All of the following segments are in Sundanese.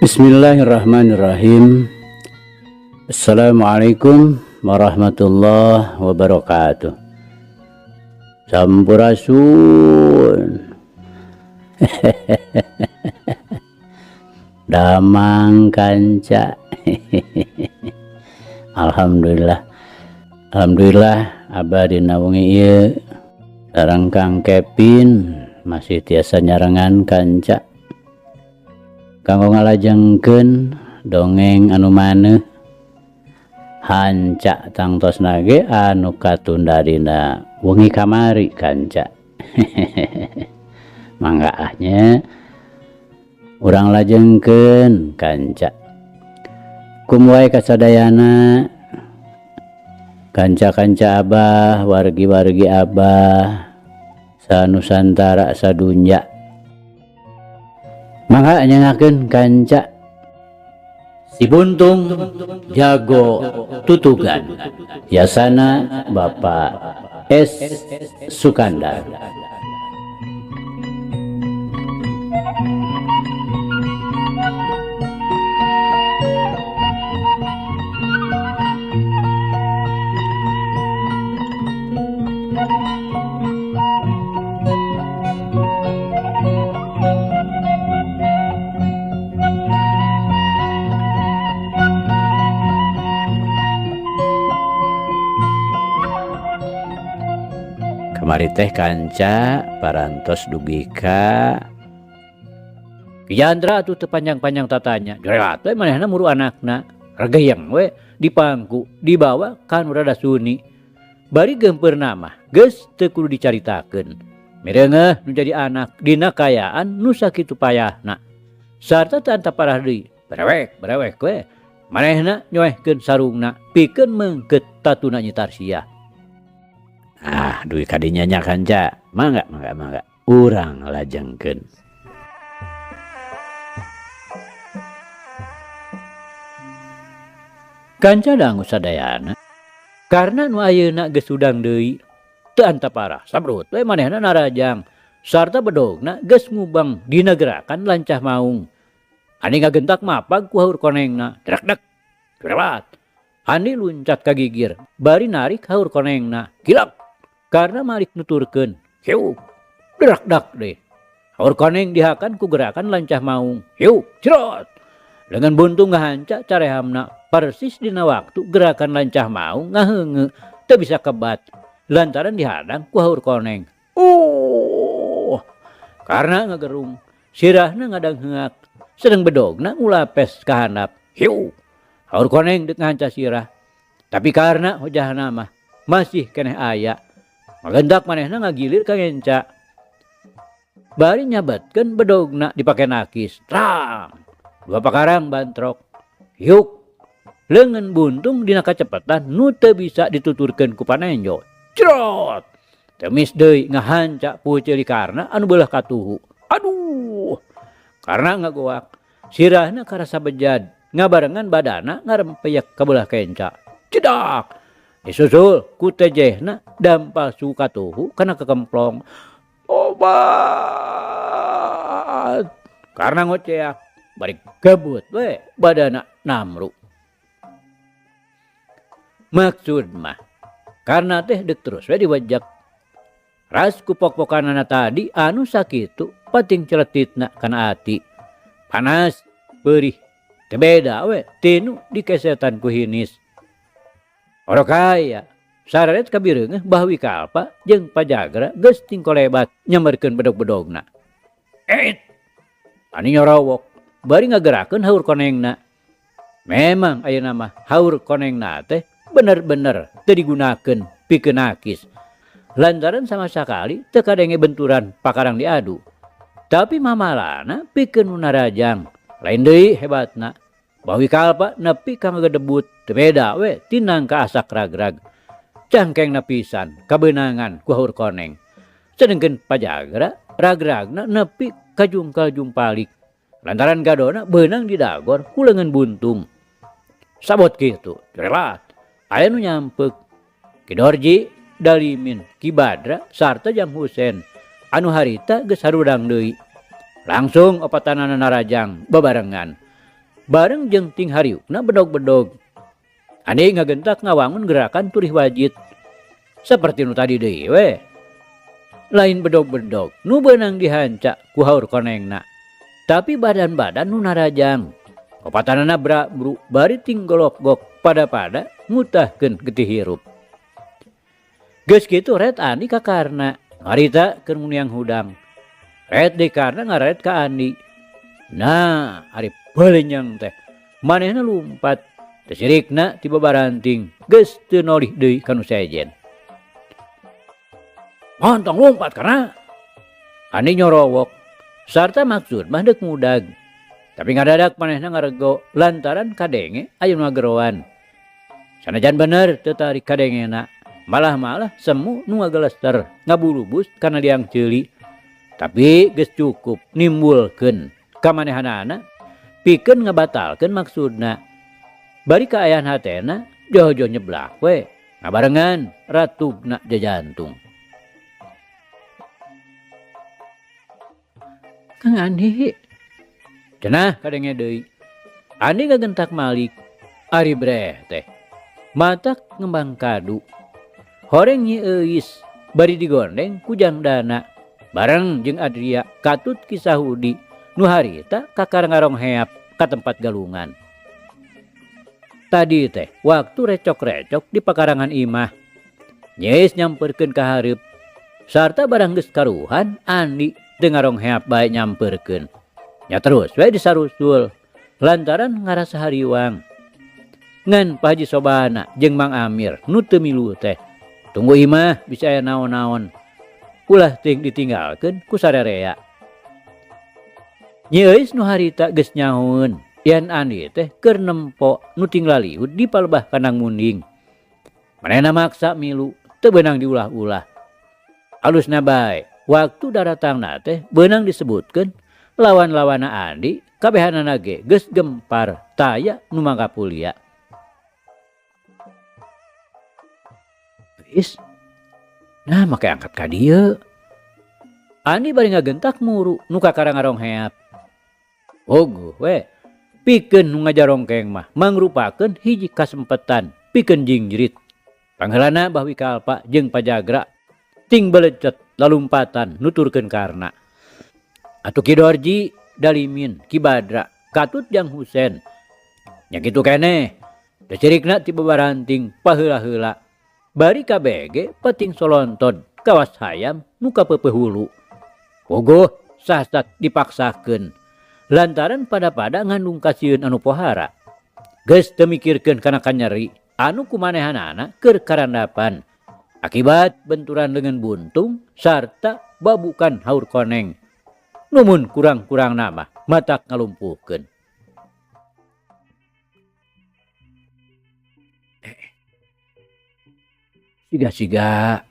Bismillahirrahmanirrahim. Assalamualaikum warahmatullahi wabarakatuh. Sampurasun. Damang kanca. Alhamdulillah. Alhamdulillah abah dina wengi ieu sareng Kang Kevin masih tiasa nyarengan kanca. Kanggo ngalajengkeun dongeng anu maneuh hanca tangtosna ge anu katunda dina wengi kamari kanca. Mangga ah nya urang lajengkeun kanca. Kum wae kasadayana kanca-kanca abah, wargi-wargi abah sanusantara sadunya. Mangga nyengakeun kanca Si Buntung Jago Tutugan Yasana Bapak S Sukandar. Kamari teh kanca parantos dugi ka Ki Jandra atuh teu panjang-panjang tatanya. Jorelat we manehna muru anakna. Regeyeng we dipangku dibawa ka nu rada suni. Bari geumpeurna mah geus teu kudu dicaritakeun. Mireungeuh nu jadi anak dina kaayaan nu sakitu payahna. Sarta teu antaparah deui, berewek berewek we manehna nyoehkeun sarungna pikeun meungkeut tatuna Nyi Tarsiah. Ah, dugi kadinya nya kanca. Mangga, mangga, mangga. Urang lajengkeun. Kanca dangu sadayana. Karena nu ayeuna geus hudang deui, teu antaparah sabrut we manehna narajang. Sarta bedogna geus ngubang dina gerakan lancah maung. Ani ngagentak mapag ku haur konengna, drekdek, curewat. Ani luncat ka gigir, bari narik haur konengna, kilap. Karena malik nuturkeun, hiuk, drakdak deh. Haur koneng dihakan ku gerakan lancah maung, hiuk, cerot. Lengan buntung ngahanca carehamna, persis dina waktu gerakan lancah maung ngaheunge, teu bisa kebat. Lantaran dihadang ku haur koneng. Karena ngagerung, sirahna ngadang heungak, sedeng bedogna ngulapes ka handap. Hiuk, haur koneng deuk ngahanca sirah. Tapi karena hojahna mah masih keneh aya, magendak manehna ngagilir ka ngenca. Bari nyabatkeun bedogna dipake nakis. Trang. Dua pakarang bantrok. Hiuk. Leungeun buntung dina kacepetan nu teu bisa dituturkeun ku panenjo. Crot. Temis deui ngahanca puceuli karna anu beulah katuhu. Aduh. Karna ngagoak. Sirahna karasa bejad. Ngabarengan badana ngarempeyek ka beulah kenca. Cedak. Disusul ku tejehna dampal suhu katuhu kana kekemplong. Obat. Karena ngoceak bari gebut we badana namru. Maksud mah karena teh deuk terus we diwajak. Ras ku pok-pokanana tadi anu sakitu pating celetitna kana ati. Panas, perih, teu beda we tinu dikesetan ku hinis. Orok aya sararet kabireungeuh Bahwi Kalpa jeung Pajagra geus tingkolebat nyemerkeun bedog-bedogna. Eit! Ani nyorowok bari ngagerakeun haur konengna. Memang ayeuna mah haur konengna teh bener-bener teu digunakeun pikeun nakis. Lantaran sama sakali teu kadenge benturan pakarang diadu. Tapi mamalana pikeun nu narajang lain deui hebatna. Bahwi Kalpa nepi ka ngagedebut teu beda we tinang ka asak ragrag. Cangkengna pisan kabeunangan ku haur koneng. Sedengkeun Pajagra ragragna nepi ka jungkal jumpalik. Lantaran gadona beunang didagor ku leungeun buntung. Sabot kitu, corelat. Aya nu nyampeuk. Ki Dorji, Dalimin, Ki Badra sarta Jang Husen anu harita geus harudang deui. Langsung opatanana narajang babarengan. Bareng jeung ting hariukna bedog-bedog. Andi ngagentak ngawangun gerakan turih wajit. Seperti nu tadi deui we. Lain bedog-bedog nu beunang dihanca ku haur konengna. Tapi badan-badan nu narajang. Opatanana bra-bru bari ting golok-gok pada-pada ngutahkeun getih hirup. Geus kitu ret Andi ka Karna, ngarita keur muniang hudang. Ret deui Karna ngararet ka Andi. Nah, ari balenyang teh manehna lumpat teu sirikna ti babaranting geus teu nolih deui ka nu sejen. Montong lumpat Karna. Andi nyorowok sarta maksud mah deuk ngudag. Tapi ngadadak manehna ngarego lantaran kadenge aya nu ngageroan. Sanajan bener teu tarik kadengena, malah-malah semu nu ngagelester ngabulubus kana liang ceuli. Tapi geus cukup nimbulkeun kamanehanana pikeun ngabatalkeun maksudna. Bari kaayaan hatena jojo nyeblak we ngabarengan ratugna jajantung. Kang Andi cenah kadenge deui. Andi ngagentak malik. Ari breh teh matak ngembang kadu. Horeng Nyi Euis bari digondeng ku Jang Dana bareng jeung Adria katut Ki Sahudi nu harita kakara ngarongheap ka tempat galungan. Tadi teh waktu recok-recok di pakarangan imah. Nyi Euis nyamperkeun ka hareup. Sarta barang geus karuhan Andi teu ngarongheap bae nyamperkeun. Nya terus we disarusul lantaran ngarasa hariwang. Ngan Pak Haji Sobana jeung Mang Amir nu teu milu teh. Tunggu imah bisa aya naon-naon. Ulah teuing ditinggalkeun ku sarerea. Nyi Euis nu harita geus nyahoeun yen Andi teh keur nempo nu tinglaliud di palebah kandang munding. Manehna maksa milu teu beunang diulah-ulah. Alusna bae waktu daratangna teh beunang disebutkeun lawan-lawanna Andi kabehanana ge geus gempar taya nu mangkapulia. Is, nah make angkat ka dieu. Andi bari ngagentak muru nu kakara ngarongheap. Oguh we, pikeun nu ngajarongkeng mah mangrupakeun hiji kasempetan pikeun jingjrit. Pangheulana Bah Wikalpa jeung Pajagra ting belecet lalumpatan nuturkeun Karna. Atuh Ki Dorji, Dalimin, Ki Badra, katut Jang Husen. Nya kitu keneh, teu cirikna ti babaranting paheula-heula. Bari kabege peting solontod kawas hayam nu kapeupeuh hulu. Puguh sasat dipaksakeun lantaran pada-pada ngandung kasieun anu pohara. Geus teu mikirkeun kana kanyeri anu kumanehanana keur karandapan akibat benturan leungeun buntung sarta babukan haur koneng. Numun kurang-kurang nama matak ngalumpuhkeun. Siga-siga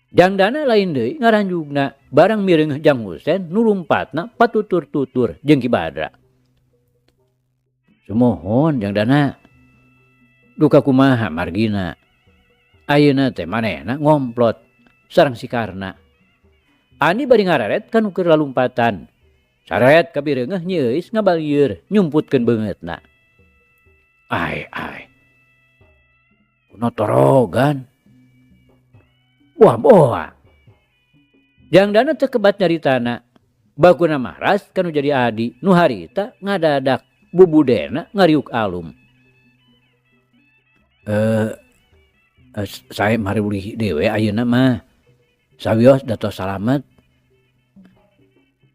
Jang Dana lain deui ngaranjugna barang mireungeuh Jang Husen nu lumpatna patutur-tutur jeung Ki Badra. Sumuhun Jang Dana. Duka kumaha margina. Ayeuna teh manehna ngomplot sareng si Karna. Andi bari ngareret ka nu keur lalumpatan. Saret kabireungeuh Nyi Euis ngabalieur nyumputkeun beungeutna. Ai ai. Kuno torogan. Wah boa. Jang Dana teu kebat nyaritana. Baguna mahras kanu jadi adi nu harita ngadadak bubudena ngariuk alum. Sae marulih dewe ayeuna mah. Sawios datos salamet.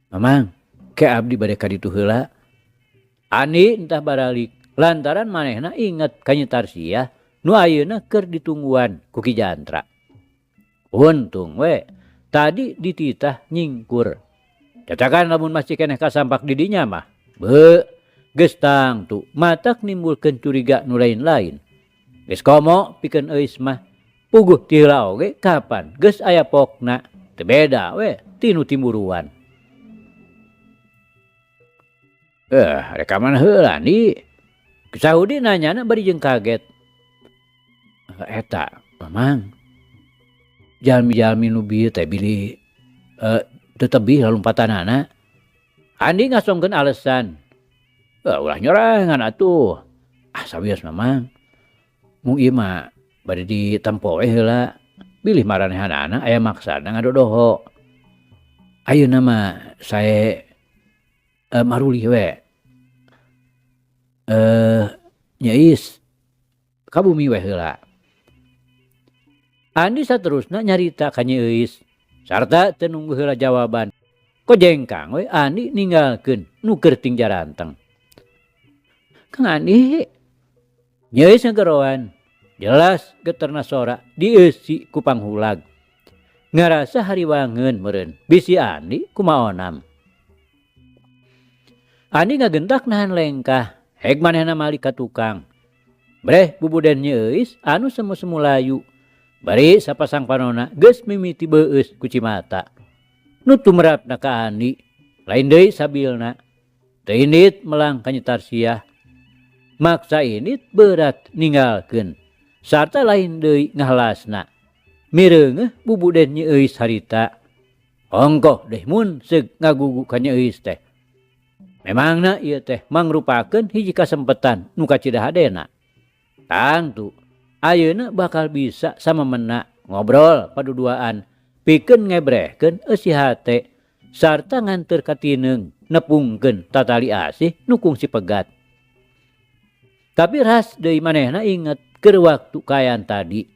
Mamang, ke abdi bade ka ditu heula. Andi entah baralik lantaran manehna inget ka Nyi Tarsiah nu ayeuna keur ditungguan ku Ki Jantra. Untung we tadi dititah nyingkur. Cacakan lamun masih keneh kasampak di dinya mah. Be, geus tangtu matak nimbulkeun curiga nu lain-lain. Geus komo pikeun Euis mah. Puguh ti heula oge kapan geus aya pokna. Teu beda we ti nu timburuan. Rekaman heula di. Sahudi nanyana bari jeung kaget. Eta, Mamang. Jalmi-jalmi nu bieu teh bilih teu tebih lalumpatanana. Andi ngasongkeun alesan. Ulah nyorangan atuh. Ah sawios Mamang. Mung ieu mah bade ditempo we heula. Bilih maranehanana aya maksana ngadodoho. Ayeuna mah sae marulih we. Nyeis ka bumi we heula. Andi saterusna nyarita ka Nyi Euis sarta teu nunggu heula jawaban. Kojengkang we Andi ninggalkeun nu keur ting jaranteng. Kang Andi, Nyi Euis ngageroan. Jelas geterna sora dieusi ku panghulag. Ngarasa hariwangeun meureun bisi Andi kumaonam. Andi ngagentak nahan lengkah, heg manehna malik ka tukang. Breh bubuden Nyi Euis anu semu-semu layu. Bari sapasang panona geus mimiti beueus ku cimata. Nu tumerapna ka Andi, lain deui sabilna. Teu indit melang ka Nyi Tarsiah. Maksa indit berat ninggalkeun. Sarta lain deui ngahalasna. Mireungeuh bubuden Nyi Euis harita. Ongkoh deh mun seug ngagugu ka Nyi Euis teh. Memangna ieu teh mangrupakeun hiji kasempetan nu kacida hadena. Tangtu ayeuna bakal bisa samemena ngobrol paduduaan pikeun ngebrehkeun eusi hate sarta nganteur katineung nepungkeun tatali asih nu kungsi pegat. Tapi ras deui manehna inget keur waktu kaayaan tadi.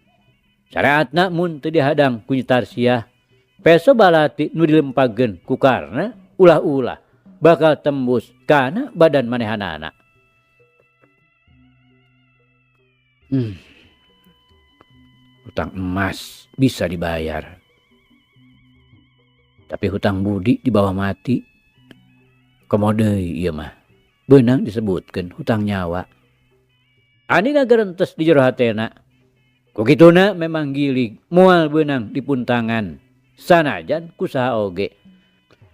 Syariatna mun teu dihadang ku Nyi Tarsiah, peso balati nu dilempageun ku karna ulah-ulah bakal tembus kana badan manehanana. Hutang emas bisa dibayar. Tapi hutang budi dibawa mati. Komo deui ieu mah. Beunang disebutkeun hutang nyawa. Andi ngagerentes di jero hatena. Ku kituna memang gilig moal beunang dipuntangan. Sanajan kusaha oge.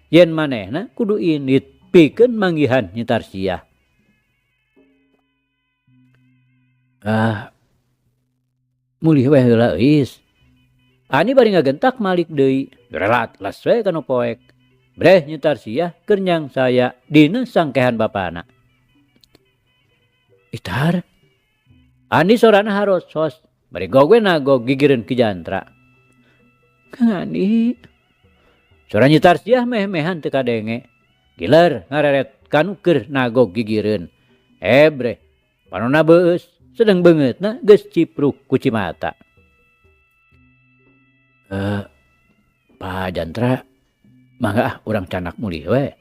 Yen manehna kudu indit pikeun manggihan Nyi Tarsiah. Ah, mulih we heula euis. Ani bari ngagentak malik deui, relat las we kana poek. Breh Nyi Tarsiah keur nyang saya dina sangkehan bapana. Itar. Andi sorana harosos, bari gowe nagog gigireun Ki Jantra. Kang Andi. Sora Nyi Tarsiah meh-mehan teu kadenge. Giler ngareret kanu keur nagog gigireun. Ebreh, panona beueus, sedeng beungeutna geus cipruk ku cimata. Pak Jantra, mangga ah urang canak mulih we.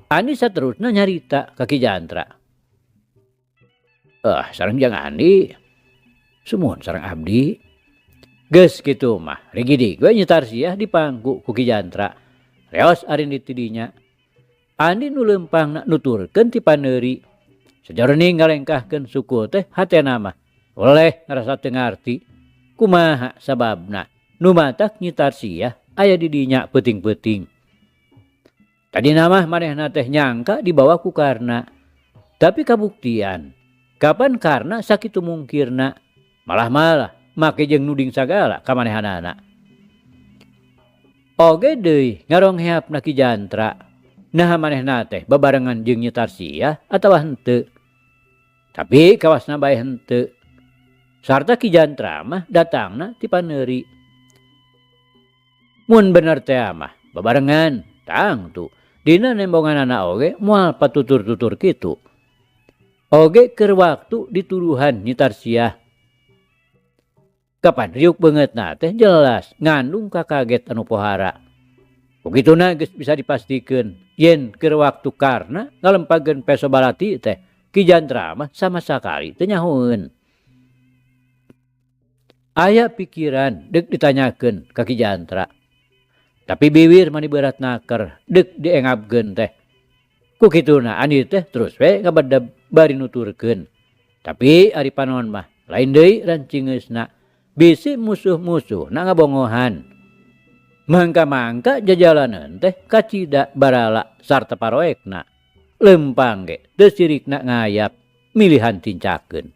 Andi saterusna nyarita ka Ki Jantra. Sareng jang Andi. Sumuhun sareng abdi. Geus kitu mah, rigidig we Nyi Tarsiah dipangku ku Ki Jantra. Reos arindit ti dinya. Andi nu leumpangna nuturkeun ti paneuri. Sajaroning ngalengkahkeun suku teh hatena mah. Oleh ngarasa teu ngarti kumaha sababna nu matak Nyi Tarsiah aya di dinya peuting-peuting. Tadina mah manehna teh nyangka dibawa ku Karna. Tapi kabuktian kapan Karna sakitu mungkirna, malah-malah make jeung nuding sagala ka manehanana. Oge deui ngarongheapna Ki Jantra, naha manehna teh babarengan jeung Nyi Tarsiah atawa henteu. Tapi kawasna bae henteu. Sarta Ki Jantra mah datangna ti paneuri. Mun bener teh mah babarengan, tangtu dina nembonganana oge moal patutur-tutur kitu. Oge keur waktu dituduhan Nyi Tarsiah. Kapan riuk beungeutna teh jelas ngandung kakaget anu pohara. Kukituna geus bisa dipastikeun yen keur waktu Karna ngalempageun peso balati teh Ki Jantra mah sama sakali teu nyahoeun. Aya pikiran deuk ditanyakeun ka Ki Jantra. Tapi biwir mani berat naker deuk diengabkeun teh. Kukituna Andi teh terus we ngabedeb bari nuturkeun. Tapi ari panon mah lain deui rancingeusna. Bisi musuh-musuh na ngabongohan. Mangka-mangka jajalaneun teh kacida barala sarta paroekna. Lempang ge teu sirikna ngayap milihan tincakeun.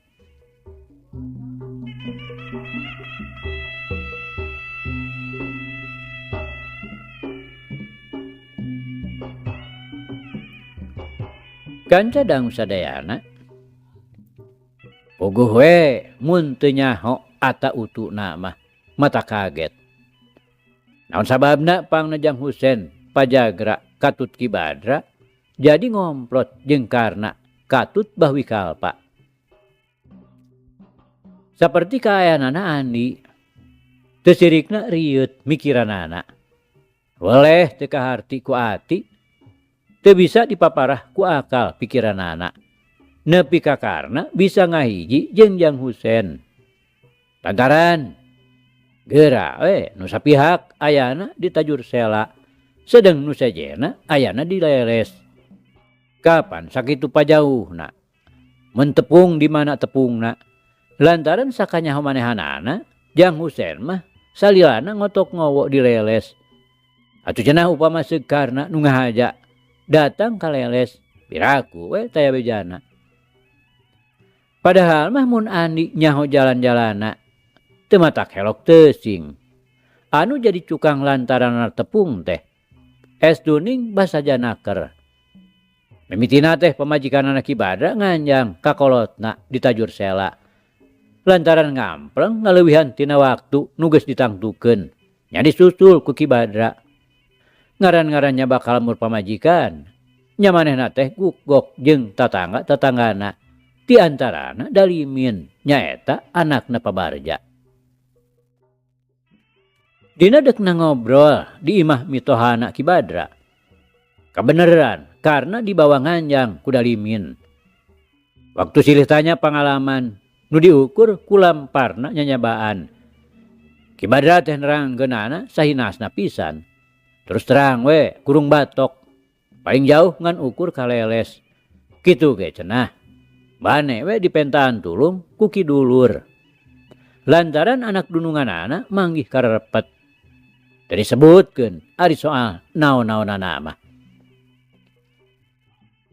Kanca dangu sadayana puguh we mun teu nyaho ata utuna mah mata kaget. Naon sababna pangna Jang Husen pajagra katut Ki Badra jadi ngomplot jeung Karna katut Bahwikalpa. Saperti kaayaanana Andi teu sirikna rieut mikiranana. Weleh teu kaharti ku ati, teu bisa dipaparah ku akal pikiranana. Nepi ka Karna bisa ngahiji jeung Jang Husen. Lantaran geura we nu sapihak ayana di Tajur Sela, sedeng nu sejena ayana di Leles. Kapan sakitu pajauhna? Mun tepung di mana tepungna? Lantaran sakanyaho manehanana, Jang Husen mah salilana ngotok ngowo di Leles. Atuh cenah upama seug Karna nu ngahaja datang ka Leles, piraku we taya bejana. Padahal mah mun Andi nyaho jalan-jalana teu matak helok teuing. Anu jadi cukang lantaran tepung teh es duning basaja naker. Mimitina teh pamajikanana Ki Badra nganjang ka kolotna di Tajur Sela. Lantaran ngampleng ngaleuwihan tina waktu nu geus ditangtukeun. Nya disusul ku Ki Badra. Ngaran-ngarannya bakal mur pamajikan. Nya manehna teh gugok jeung tatangga-tatanggana. Di antarana Dalimin nyaeta anakna Pabarja. Dina dekna ngobrol di imah mitohana Ki Badra. Kabeneran karena dibawa nganjang ku Dalimin. Waktu silih tanya pengalaman nu diukur ku lamparna nyanyabaan. Ki Badra teh nerangkeunana sahinasna pisan. Terus terang we kurung batok. Paling jauh ngan ukur ka Leles. Kitu ge cenah. Bane we dipentaan tulung ku Ki Dulur. Lantaran anak dununganana manggih karepet. Teu disebutkeun ari soal naon-naonana mah.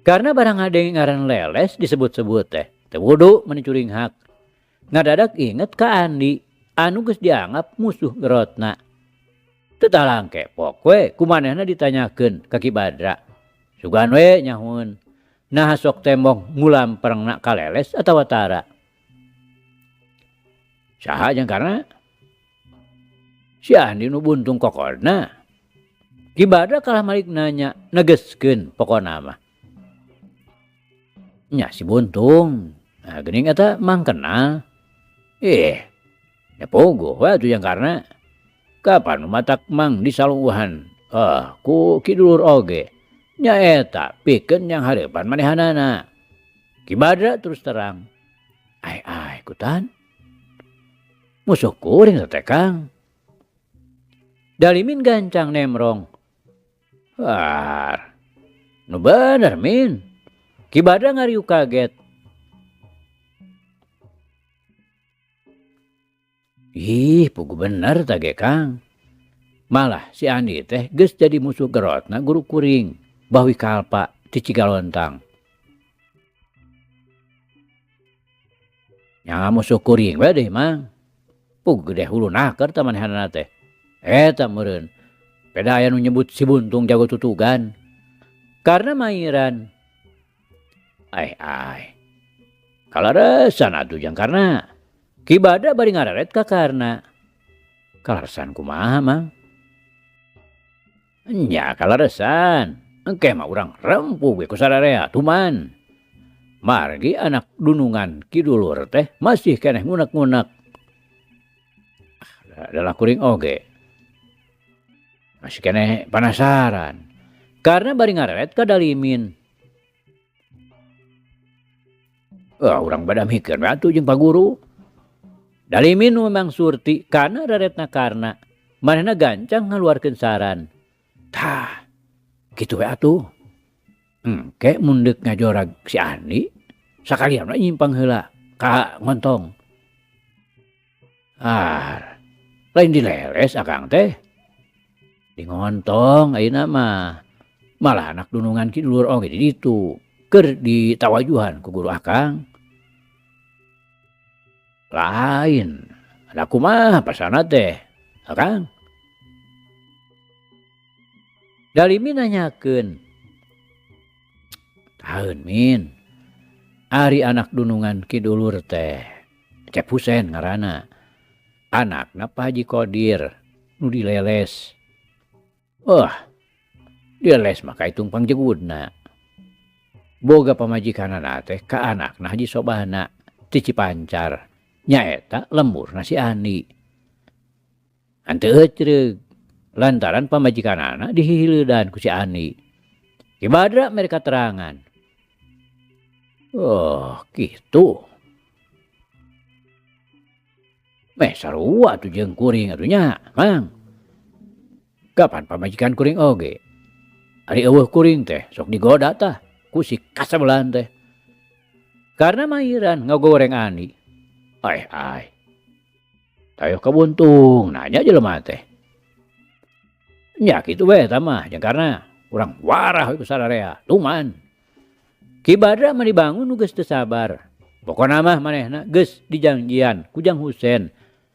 Karena barang ngadenge ngaran Leles disebut-sebut teh, teu wudu meni curinghak. Ngadadak inget ka Andi anu geus dianggap musuh gerotna. Teu talang kepok we kumanehna ditanyakeun ka Ki Badra. Sugan we nyahueun. Naha sok tembong ngulamprengna ka Leles atawa tara. Saha jeung Karna? Si Andi nu buntung kokodna. Ki Badra kalah malik nanya negeskeun pokona mah. Nya si buntung. Nah, geuning eta mang kenal. Nya puguh we atuh jeung Karna. Kapan nu matak mang disaluhan? Ku Ki Dulur oge. Nya eta pikeun yang hareupan manehanana. Ki Badra terus terang. Ai ai kutan. Musuh kuring teh Kang. Dalimin gancang nemrong. War. Nu bener min. Ki Badra ngariuk kaget. Ih, puguh bener ta ge Kang. Malah si Andi teh geus jadi musuh gerotna guru kuring. Bahwi Kalpa ti Cigalontang. Nya musuh kuring we deui mang. Puguh gede hulu naker ta manehanana teh. Eta meureun. Peda aya nu nyebut si Buntung jago tutugan. Karena mairan. Ai ai. Kalaresan atuh jang Karna. Ki Badra bari ngararet ka Karna. Kalaresan kumaha mang? Nya kalaresan. Engke mah urang rempuh we ku sararea tuman. Margi anak dunungan Ki Dulur teh masih keneh ngunek-ngunek. Adalah kuring oge. Masih keneh penasaran. Karena bari ngareret ka Dalimin. Wah, urang bada mikir we atuh jeung Pak Guru. Dalimin nu memang surti kana reretna Karna. Manehna gancang ngaluarkeun saran. Tah, kitu we atuh. Engke mun deuk ngajorag si Andi, sakalian we nyimpang heula ka Ngontong. Ah, lain dileles akang teh. Di Ngontong ayeuna mah. Malah anak dunungan Ki Dulur oge di ditu. Keur ditawajuhan ku guru akang. Lain, ada kumaha pasana teh, akang. Dalimi nanyakeun. Kaeun min. Ari anak dunungan Ki Dulur teh Cep Husen ngaranna. Anakna Pak Haji Kodir nu dileles. Wah, dileles mah kaitung pangjegudna. Boga pamajikanana teh ka anakna Haji Sobana ti Cipancar. Nyaeta lemburna si Andi. Henteu ecreug lantaran pamajikanana dihihileudan ku si Andi. Ki Badra mere katerangan. Oh, kitu. Meh sarua atuh jeung kuring atuh nya, Mang. Kapan pamajikan kuring oge? Ari eueuh kuring teh sok digoda tah ku si kasabelan teh. Karena mahiran ngagoreng Andi. Ai ai. Tayoh kabuntung nanya jelema teh. Nya kitu we eta mah jeung karena urang warah we ku sararea, luman. Ki Badra mah dibangun nu geus teu sabar. Pokona mah manehna geus dijanjian ku Jang Husen.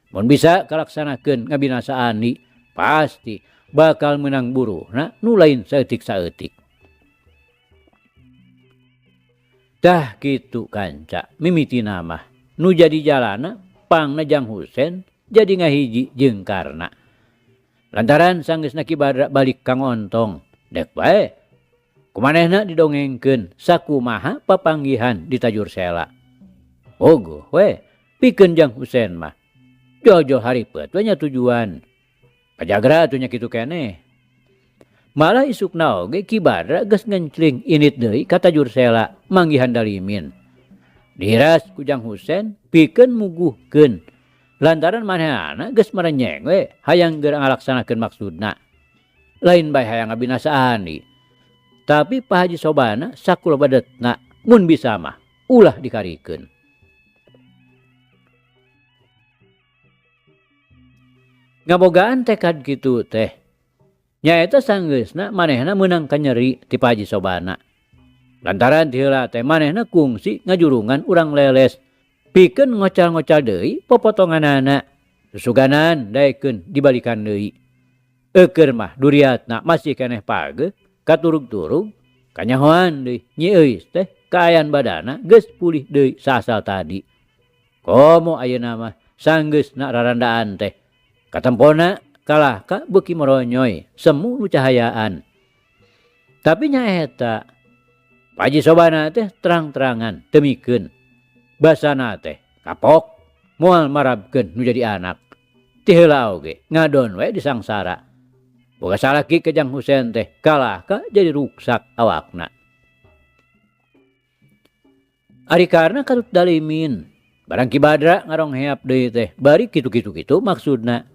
Mun bisa kalaksanakeun ngabinasa Andi, pasti bakal meunang buruhna nu lain saeutik-saeutik. Tah kitu kanca mimitina mah nu jadi jalana pangna Jang Husen jadi ngahiji jeung Karna. Lantaran sanggeusna Ki Badra balik ka Ngontong, dek bae kumanehna didongengkeun sakumaha papanggihan di Tajur Sela. Ogoh we pikeun Jang Husen mah. Jojo haripet we nya tujuan. Pajagra atuh nya kitu keneh. Malah isukna oge Ki Badra geus ngencling init deui ka Tajur Sela manggihan Dalimin. Dihiras ku Jang Husen pikeun muguhkeun. Lantaran manehna geus merenyeng we hayang geura ngalaksanakeun maksudna. Lain bae hayang ngabinasa Andi. Tapi Pak Haji Sobana sakulo badetna mun bisa mah ulah dikarikeun. Ngabogaan tekad kitu teh. Nyaeta sanggeusna manehna meunang kanyeri ti Pak Haji Sobana. Lantaran ti heula teh manehna kungsi ngajurungan urang leles pikeun ngocal-ngocal deui popotonganana. Susuganan daekeun dibalikan deui. Eukeur mah duriatna masih keneh pageuh katurug-turug kanyahoan deui Nyi Euis teh kaayan badana geus pulih deui saasal tadi. Komo ayeuna mah sanggeusna rarandaan teh katempona kalah ka beuki moronyoy semu nu cahayaan. Tapi nyaeta Pak Haji Sobana teh terang-terangan teu mikeun. Basana teh kapok moal marabkeun nu jadi anak. Ti heula oge ngadon we disangsara. Boga salaki ke Jang Husen teh kalah ka jadi ruksak awakna. Ari karna katut Dalimin barang Ki Badra ngarongheap deui teh bari kitu-kitu kitu maksudna.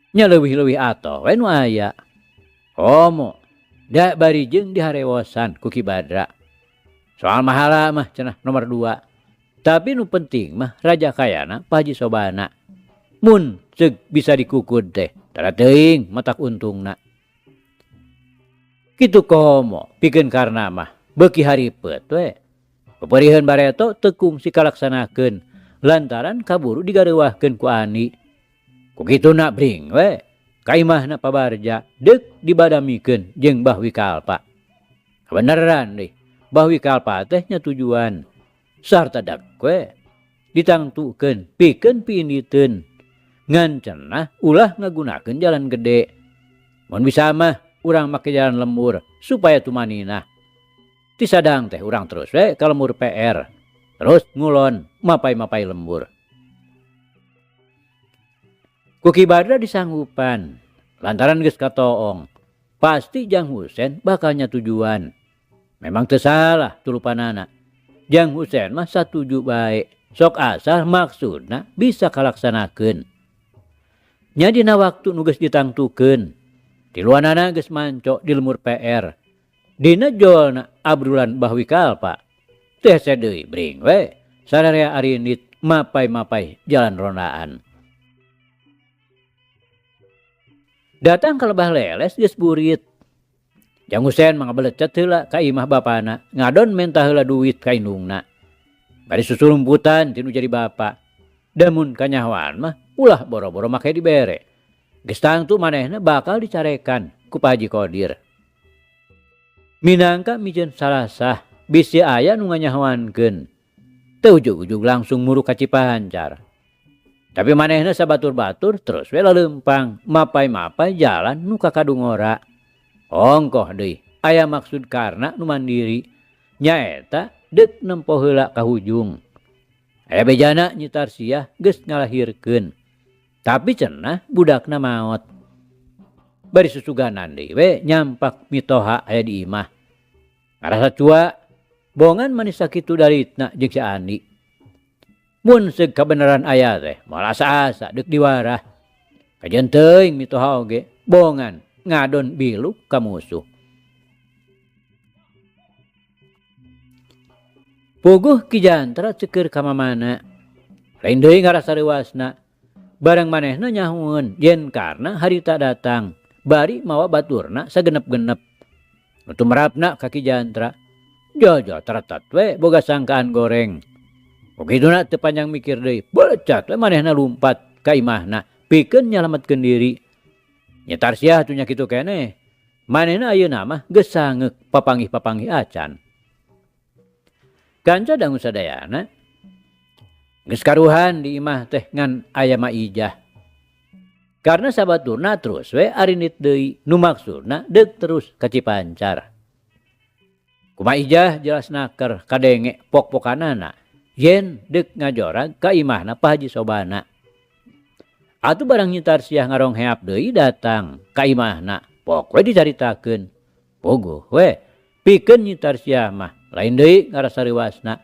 Nya leuwih-leuwih atoh we nu aya. Komo da bari jeung diharewosan ku Ki Badra. Soal mahala mah cenah nomor 2. Tapi nu penting mah raja kayana Pak Haji Sobana. Mun ceuk bisa dikukud teh tara teuing matak untungna. Kitu komo pikeun Karna mah beuki haripet we. Peperiheun bareto teu kungsi kalaksanakeun lantaran kaburu digareuwahkeun ku Andi. Ku kituna bring we ka imahna Pabarja deuk dibadamikeun jeung Bah Wikalpa. Kabeneran deui Bah Wikalpa teh nya tujuan sarta dak we ditangtukeun pikeun piinditeun ngan cenah ulah ngagunakeun jalan gede. Mun bisa mah urang make jalan lembur supaya tumaninah. Ti sadang teh urang terus we ka lembur PR terus ngulon mapai-mapai lembur. Ku Ki Badra disanggupan lantaran geus katoong pasti Jang Husen bakal nya tujuan. Memang teu salah tulupanana. Jang Husen mah satuju bae sok asal maksudna bisa kalaksanakeun. Nya dina waktu nu geus ditangtukeun tiluanana geus manco di lemur PR. Dina jolna abrulan Bah Wikalpa teh hese deui bring we sararea arindit mapai-mapai jalan rondaan. Datang ka lebah leles geus burit. Jang Husen mah ngabelecet heula ka imah bapana, ngadon menta heula duit ka indungna. Bari susulumputan ti nu jadi bapa. Damun kanyahoan mah ulah boro-boro make dibere. Geus tangtu manehna bakal dicarekan ku Pak Haji Kodir. Minangka miceun salasah bisi aya nu nganyahoankeun. Teu ujug-ujug langsung muru ka Cipancar. Tapi manehna sabatur-batur terus we laleumpang mapai-mapai jalan nu ka Kadungora. Ongkoh deui aya maksud Karna nu mandiri nyaeta deuk nempo heula ka hujung. Aya bejana Nyi Tarsiah geus ngalahirkeun. Tapi cenah budakna maot. Bari susuganan deui we nyampak mitoha aya di imah. Ngarasa cua bongan manis sakitu daritna jeung si Andi. Mun seug kabeneran aya teh moal asa-asa deuk diwarah. Kajeun teuing mitoha oge bongan ngadon biluk ka musuh. Puguh Ki Jantra ceukeur ka mamana. Lain deui ngarasa reuasna. Barang manehna nyahueun yen karna harita datang bari mawa baturna sagenep-genep. Nu tumerapna ka Ki Jantra. Jojo teretet we boga sangkaan goreng. Kukituna teu panjang mikir deui, belecat we manehna lumpat ka imahna pikeun nyalametkeun diri. Nya Tarsiah atuh nya kitu keneh. Manehna ayeuna mah geus sangeuk papanggih-papanggih acan. Kanca dangu sadayana geus karuhan di imah teh ngan aya Maijah. Karena sabaturna terus we arinit deui nu maksudna deuk terus ka Cipancar. Ku Maijah jelas naker kadenge pok-pokanana yen deuk ngajorag ka imahna Pak Haji Sobana. Atuh barang Nyi Tarsiah ngarongheap deui datang ka imahna pok we dicaritakeun. Puguh we pikeun Nyi Tarsiah mah lain deui ngarasa reuasna.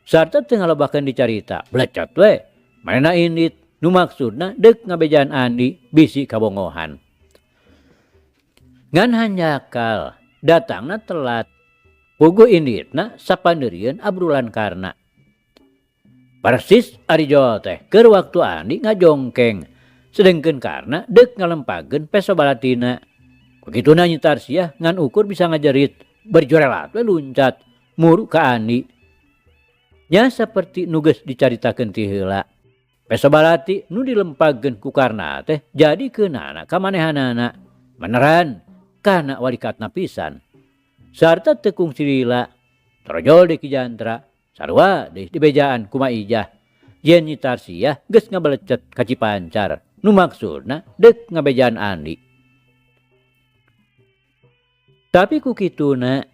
Sarta teu ngalobakeun dicarita blecot we manehna indit nu maksudna deuk ngabejaan Andi bisi kabongohan. Ngan hanjakal datangna telat. Puguh inditna sapandeurieun abrulan Karna. Persis ari jol teh keur waktu Andi ngajongkeng sedengkeun Karna deuk ngalempageun peso balatina. Kukituna Nyi Tarsiah ngan ukur bisa ngajerit berjorelat we luncat muru ka Andi. Nya saperti nu geus dicaritakeun ti heula. Peso balati nu dilempagkeun ku Karna teh jadi keunana ka manehanana. Beneran kana walikatna pisan. Sarta teu kungsi lila torojol deui Ki Jantra sarua deui dibejaan ku Maijah. Yen Nyi Tarsiah geus ngabelecet ka Cipancar nu maksudna deuk ngabejaan Andi. Tapi ku kituna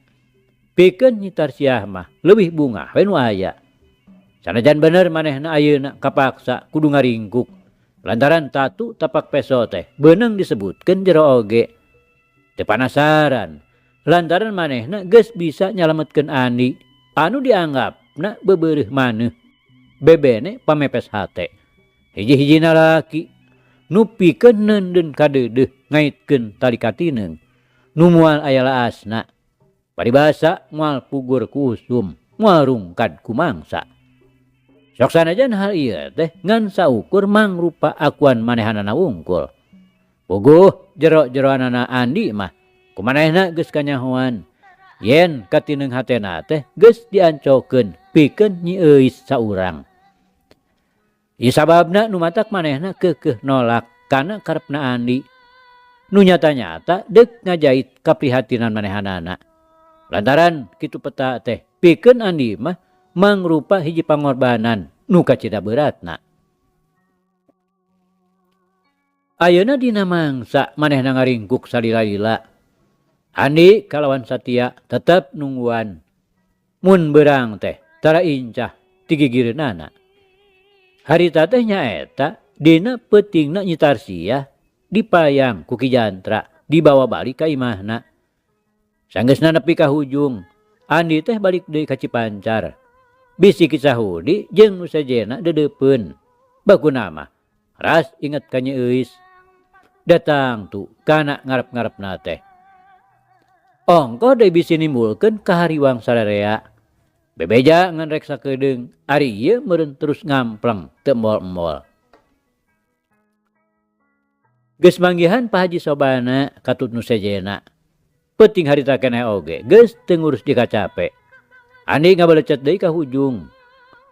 pikeun Nyi Tarsiah mah leuwih bungah we nu aya. Sanajan bener manehna ayeuna kapaksa kudu ngaringkuk lantaran tatu tapak peso teh beunang disebutkeun jero oge. Teu panasaran lantaran manehna geus bisa nyalametkeun Andi anu dianggapna bebeureuh maneuh. Bebene pamepes hate. Hiji-hijina laki nu pikeun neundeun kadeudeuh ngaitkeun tali katineung nu moal aya laasna. Paribasa moal pugur ku usum, moal rungkad ku mangsa. Sok sanajan hal ieu teh ngan saukur mangrupa akuan manehanana wungkul. Puguh jero-jeroanana Andi mah kumanehna geus kanyahoan yen katineung hatena teh geus diancokeun pikeun Nyi Euis saurang. Ieu sababna nu matak manehna keukeuh nolak kana karepna Andi. Nu nyata-nyata deuk ngajait kaprihatinan manehanana. Lantaran kitu peta teh pikeun Andi mah mangrupa hiji pangorbanan nu kacida beratna. Ayeuna dina mangsa manehna ngaringkuk salila-lila. Andi kalawan satia tetep nungguan. Mun beurang teh tara incah ti gigireunana. Harita teh nyaeta dina peutingna Nyi Tarsiah dipayang ku Ki Jantra dibawa balik ka imahna. Sanggeusna nepi ka hujung, Andi teh balik deui ka Cipancar. Bisi Ki Sahudi jeung nu sejenna deudeupeun. Bakuna mah ras inget ka Nyi Euis. Datang tu kana ngarep-ngarepna teh. Ongkoh deui bisi nimbulkeun kahariwang sararea. Bebeja ngan rek sakedeung, ari ieu meureun terus ngampleng teu embol-embol. Geus manggihan Pak Haji Sobana katut nu sejenna. Peuting harita keneh oge geus teu ngurus dikacape. Andi ngabelecet deui ka hujung.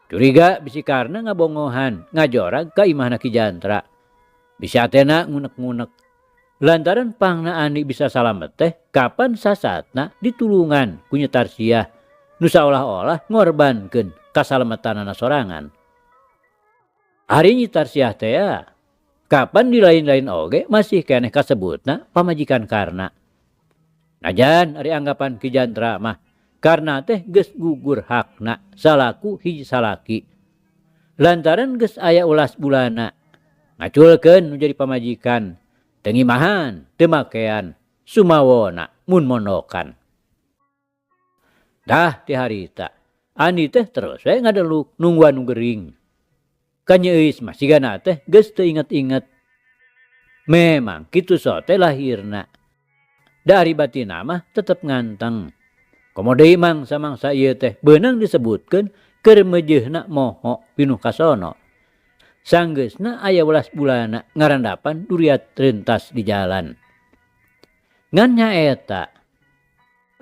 Curiga bisi karna ngabongohan ngajorag ka imahna Ki Jantra. Bisi atena ngunek-ngunek. Lantaran pangna Andi bisa salamet teh kapan sasatna ditulungan ku Nyi Tarsiah nu saolah-olah ngorbankeun kasalametanana sorangan. Ari Nyi Tarsiah tea kapan di lain-lain oge masih keneh kasebutna pamajikan Karna. Najan ari anggapan Ki Jantra mah Karna teh geus gugur hakna salaku hiji salaki. Lantaran geus aya ulas bulana ngaculkeun nu jadi pamajikan, teu ngimahan, teu makean, sumawona mun mondokan. Tah ti harita, Andi teh terus we ngadeluk nungguan nu gering. Ka Nyi Euis mah sigana teh geus teu inget-inget. Memang kitu sote lahirna. Da ari batinna mah tetep nganteng. Komo deui mangsa-mangsa ieu teh beunang disebutkeun keur meujeuhna moho pinuh kasono. Sanggeusna aya welas bulana ngarandapan duriat rentas di jalan. Ngan nyaeta,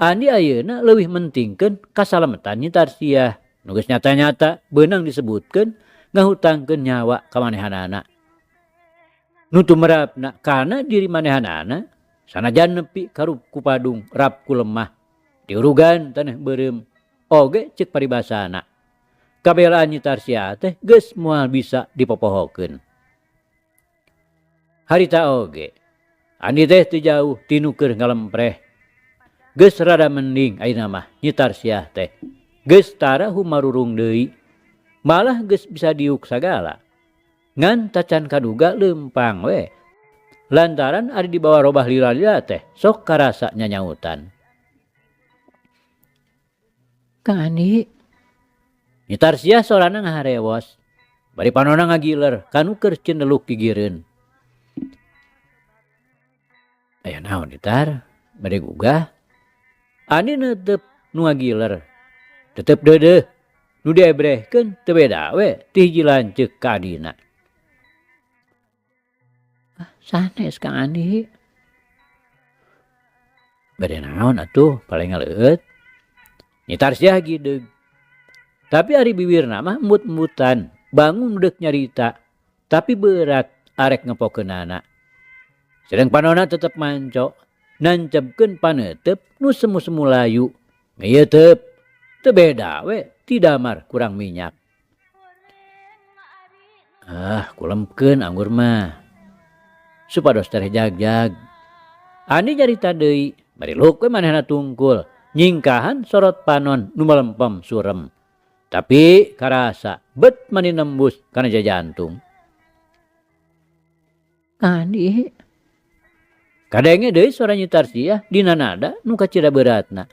Andi ayeuna leuwih mentingkeun kasalametan Nyi Tarsiah nu geus nyata-nyata beunang disebutkeun ngahutangkeun nyawa ka manehanana. Nu tumerapna kana diri manehanana sanajan nepi ka rup ku padung rap ku lemah diurugan taneuh beureum oge ceuk paribasana. Kabelaan Nyi Tarsiah teh geus moal bisa dipopohokeun. Harita oge, Andi teh teu jauh ti nu keur ngalempreh. Geus rada mending ayeuna mah Nyi Tarsiah teh. Geus tara humarurung deui. Malah geus bisa diuk sagala. Ngan tacan kaduga leumpang we. Lantaran ari dibawa robah lila-lila teh sok karasa nyanyautan. Kang Andi. Nyi Tarsiah sorana ngaharewos. Bari panona ngagiler kanu keur cendeluk gigireun. Aya naon Tar? Bade gugah? Andi neuteup nu ngagiler. Tetep deudeuh. Nu diebrehkeun teu beda we ti hiji lanceuk ka adina. Ah, sanes Kang Andi. Bade naon atuh paling ngaleueut. Nyi Tarsiah gideug. Tapi ari biwirna mah embut-embutan, bangun deuk nyarita, tapi beurat arek ngepokeunana. Sedeng panona tetep manco, nancebkeun paneuteub nu semu-semu layu. Ngeuyeuteup, teu beda we ti damar kurang minyak. Ah, kulemkeun anggur mah. Supados tereh jag-jag. Andi nyarita deui, bari luk we manehna tungkul, nyingkahan sorot panon nu melempem surem. Tapi karasa bet mani nembus kana jajantung. Andi. Kadenge deui sora Nyi Tarsiah dina nada nu kacida beuratna.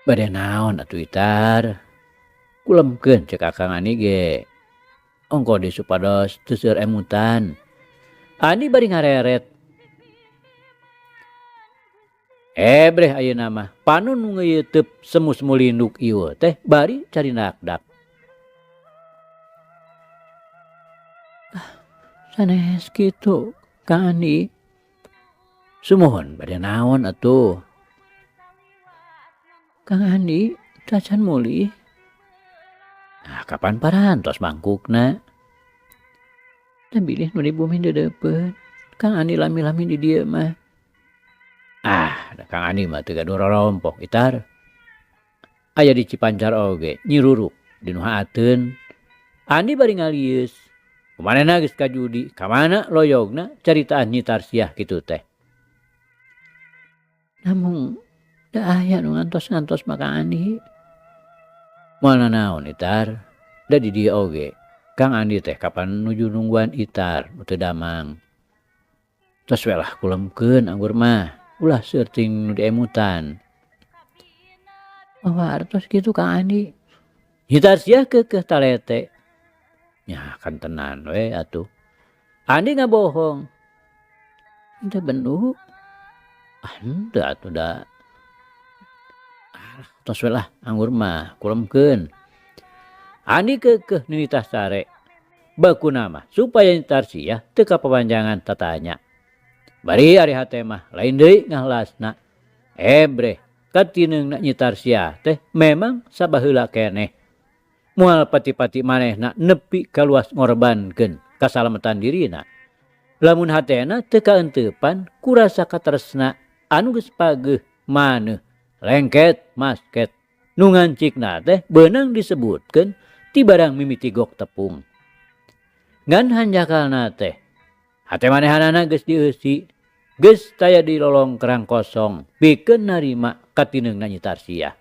Bade naon atuh Itar? Kulemkeun cek Akang Andi ge. Ongko deui supados teu seueur emutan. Andi bari ngareret. Ebreh ayeuna mah panon nu ngeuyeuteup semu-semu linduk ieu teh bari carinakdak. Ah, sanes kitu Kang Andi. Sumuhun bade naon atuh. Kang Andi tacan mulih. Nah, kapan parantos mangkukna? Tah bilih nu di bumi deudeupeun. Kang Andi lami-lami di dieu mah. Ah, da Kang Andi mah teu gaduh rorompok Itar. Aya di Cipancar oge nyiruruk di nu haateun. Andi bari ngalieus. Kumanehna geus kajudi, ka mana loyogna caritaan Nyi Tarsiah kitu teh. Namung da aya nu ngantos-ngantos mah Kang Andi. Moal nanaon Itar, da di dieu oge Kang Andi teh kapan nuju nungguan Itar nu teu damang. Tos we lah kulemkeun anggur mah, ulah seueur ting nu diemutan. Mawa artos kitu Kang Andi. Nyi Tarsiah keukeuh talete. Nya kantenan we atuh. Andi ngabohong. Henteu bendu. Ah henteu atuh da. Alah tos we lah anggur mah kulemkeun. Andi keukeuh ninitah sare. Bakuna mah supaya Nyi Tarsiah teu kapapanjangan tatanya. Bari ari hate mah lain deui ngahlasna. Ebreh katineungna Nyi Tarsiah teh memang sabaheula keneh. Moal pati-pati manehna nepi ka luas ngorbankeun kasalametan dirina. Lamun hatena teu kaenteupan ku rasa katresna anu geus pageuh maneuh lengket masket nu ngancikna teh beunang disebutkeun ti barang mimiti gok tepung. Ngan hanjakalna teh hate manehanana geus dieusi, geus taya di lolongkrang kosong pikeun narima katineungna Nyi Tarsiah.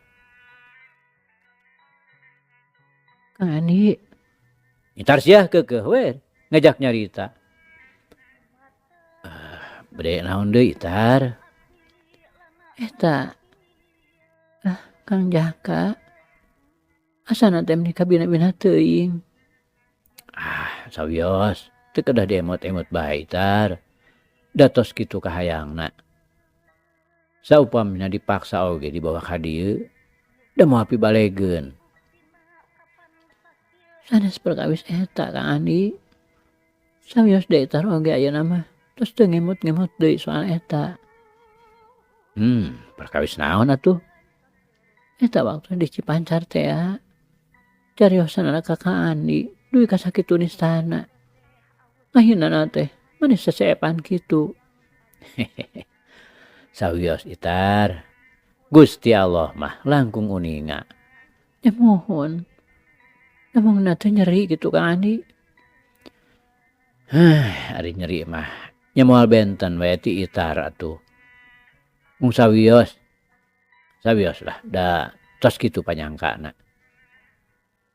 Kang Andi. Nyi Tarsiah keukeuh we ngajak nyarita. Ah, bade naon deui Tar? Eta ah Kang Jaka asana teh meni kabina-bina teuing. Ah, sawios teu kedah diemot-emot bae Tar. Da tos kitu kahayangna. Saupamina dipaksa oge dibawa ka dieu da moal pibalegeun. Sanes perkawis eta Kang Andi. Sawios deui Tar oge ayeuna mah tos teu ngemut-ngemut deui soal eta. Perkawis naon atuh? Eta waktu di Cipancar tea. Cariosanana ka Kang Andi dugi ka sakitu nistana. Akhirna teh manis sesepan kitu. Sawios Itar. Gusti Allah mah langkung uninga. Ya mohon. Namun teh nyeri gitu Kang Andi. Hah, ari nyeri mah nya moal benten we ti Itar atuh. Mung sawios. Sawios lah da tos kitu panyangkana.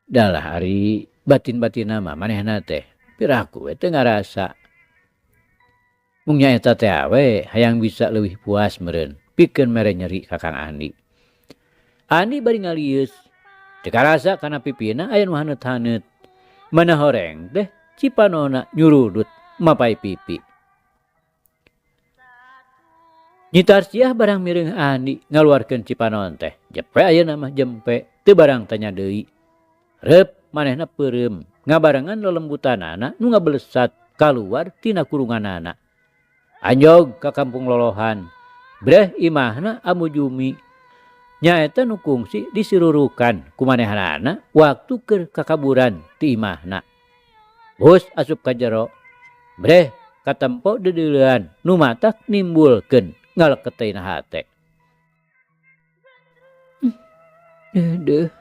Dalah ari batin-batinna mah manehna teh piraku we teu ngarasa. Mung nyaeta teh we hayang bisa leuwih puas meureun pikeun mere nyeri ka Kang Andi. Andi bari ngalieus teu karasa kana pipina aya nu haneut-haneut. Mana horeng teh cipanona nyurudut mapai pipi. Nyi Tarsiah barang mireung Andi ngaluarkeun cipanon teh jepe ayeuna mah jempe teu barang tanya deui. Reup manehna peureum ngabarengan lelembutanana nu ngabelesat kaluar tina kurunganana. Anjog ka kampung lolohan, breh imahna Ambu Jumi. Nyaeta nu kungsi disirurukan ku manehanana waktu keur kakaburan ti imahna. Bus asup ka jero, breh katempo deudeulean nu matak nimbulkeun ngaleketeuna hate. Deudeuh.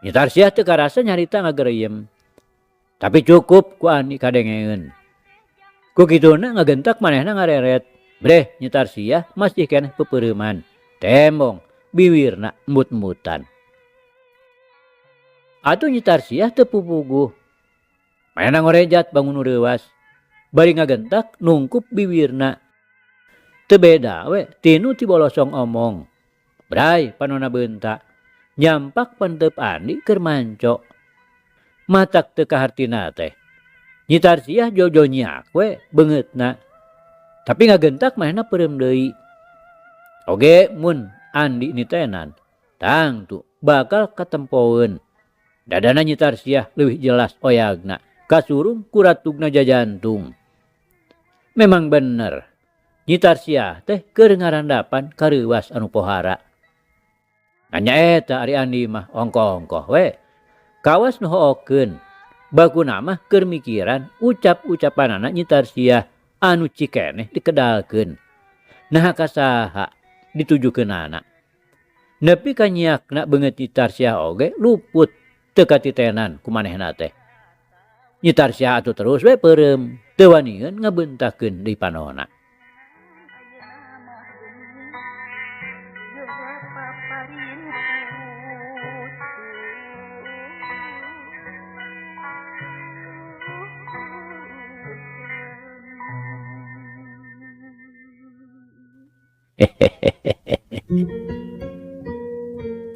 Nyi Tarsiah teu karasa nyarita ngagereyem. Tapi cukup ku Andi kadengeun. Ku kituna ngagentak manehna ngareret. Breh Nyi Tarsiah masih keneh pepeureuman. Tembong biwirna embut-embutan. Atuh Nyi Tarsiah teu pupuguh. Manehna ngorejat bangun nu reuwas. Bari ngagentak nungkup biwirna. Teu beda we tinu ti bolosong omong. Bray panona beunta. Nyampak penteup Andi keur manco. Matak teu kahartina teh. Nyi Tarsiah jojo nyiak we beungeutna. Tapi ngagentak manehna peureum deui. Oge mun Andi nitenan, tangtu bakal katempoeun. Dadana Nyi Tarsiah leuwih jelas oyagna kasurung ku ratugna jajantung. Memang bener, Nyi Tarsiah teh keur ngarandapan kareuwas anu pohara. Ngan nyaeta ari Andi mah ongkoh-ongkoh we. Kawas nu hookeun, bakuna mah keur mikiran ucap-ucapanana Nyi Tarsiah anu cikeneh dikedalkeun. Naha ka saha ditujukeunana. Nepi ka nyiakna beungeut Nyi Tarsiah oge luput teu katitenan ku manehna teh. Nyi Tarsiah atuh terus we peureum, teu wanian ngabeuntakeun deui panona.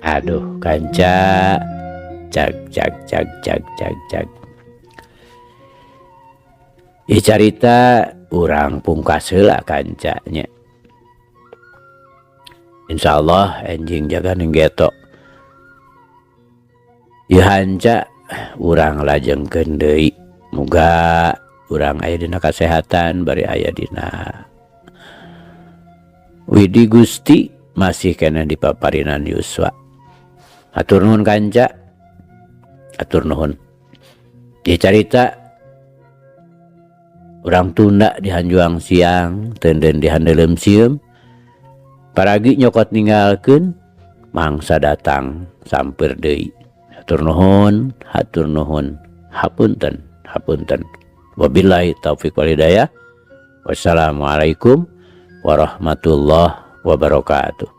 Aduh kanca, cag cag cag cag cag cag. Ieu carita urang pungkas heula kanca nya. Insyaallah enjing jaga ning geto. Ieu hanca urang lajengkeun deui. Muga urang aya dina kasehatan bari aya dina Widi Gusti masih keneh di paparinan yuswa. Hatur nuhun kanca. Hatur nuhun. Ieu carita Urang tunda di hanjuang siang, tenden di handeuleum sieum. Paragi nyokot ninggalkeun, mangsa datang sampeur deui. Hatur nuhun, hatur nuhun, hapunten, hapunten. Wabillahi taufik wal hidayah. Wassalamualaikum warahmatullahi wabarakatuh.